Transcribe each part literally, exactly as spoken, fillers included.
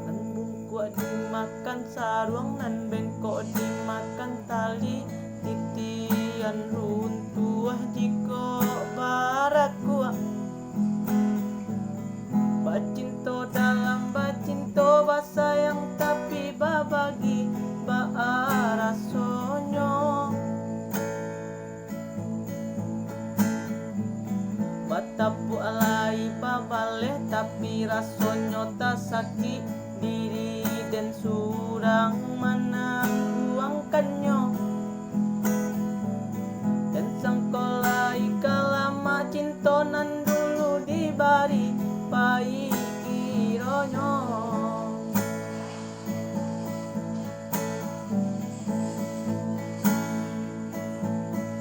Nan bungkuak dimakan saruang, nan bengkok dimakan tali, titian runtuah jikok barakuak. Bacinto dalam bacinto, basayang tapi babagi, baa rasonyo. Batapuak lai babaleh, tapi rasonyo tasakik, diri den surang manangguangkannyo. Den sangko lai ka lamak cinto nan dulu dibari, pai kironyo.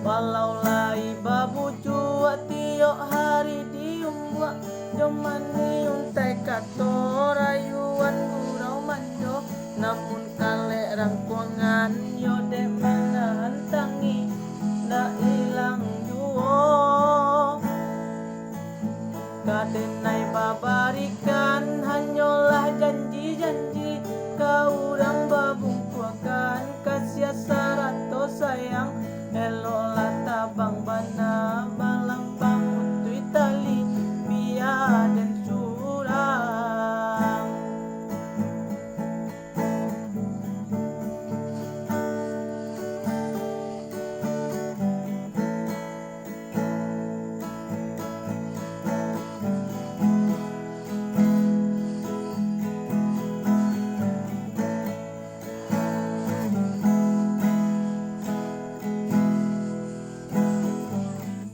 Walau lai babujuak tiok hari diumbuak, jo mani untai kato rayuan gurau manjo, namun kalek rangkuangan yo dek manahan tangih, ndak ilang juo. Ka denai babarikan hanyolah janji-janji, ka urang babungkuakan kasiah sarato sayang, eloklah tabang bana balampang mutuih tali, bia den surang.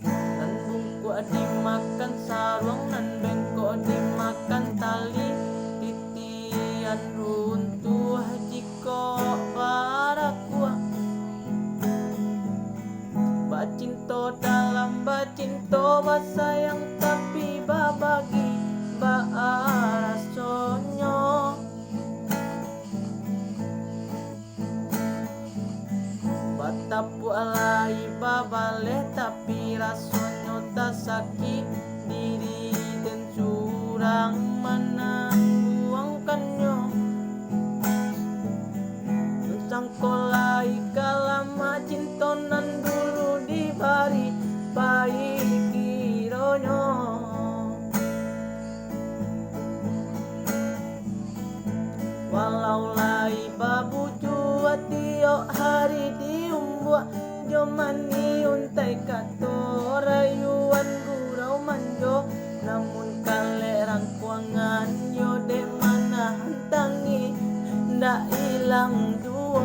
Nan bungkuak dimakan saruang, nan bengkok dimakan tali, titian runtuah jikok barakuak. Bacinto dalam bacinto, basayang tapi babagi, baa rasonyo. Batapuak lai babaleh, tapi rasonyo tasakik, diri den surang manangguangkannyo. Sangko lai ka lamak cinto nan dulu dibari, pai kironyo. Walau lai babujuak tiok hari diumbuak, jo mani untai kato rayuan gurau manjo, namun kalek rangkuangan yo dek manahan tangih, ndak ilang juo.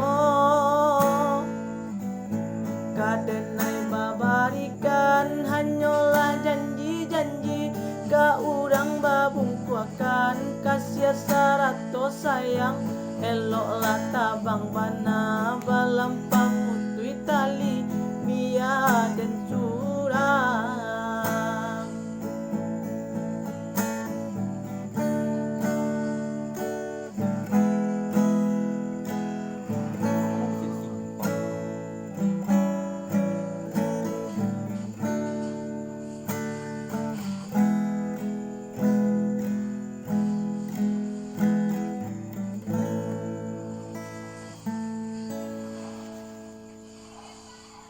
Ka denai babarikan hanyolah janji-janji, ka urang babungkuakan kasiah sarato sayang, eloklah tabang bana balampang mutuih tali,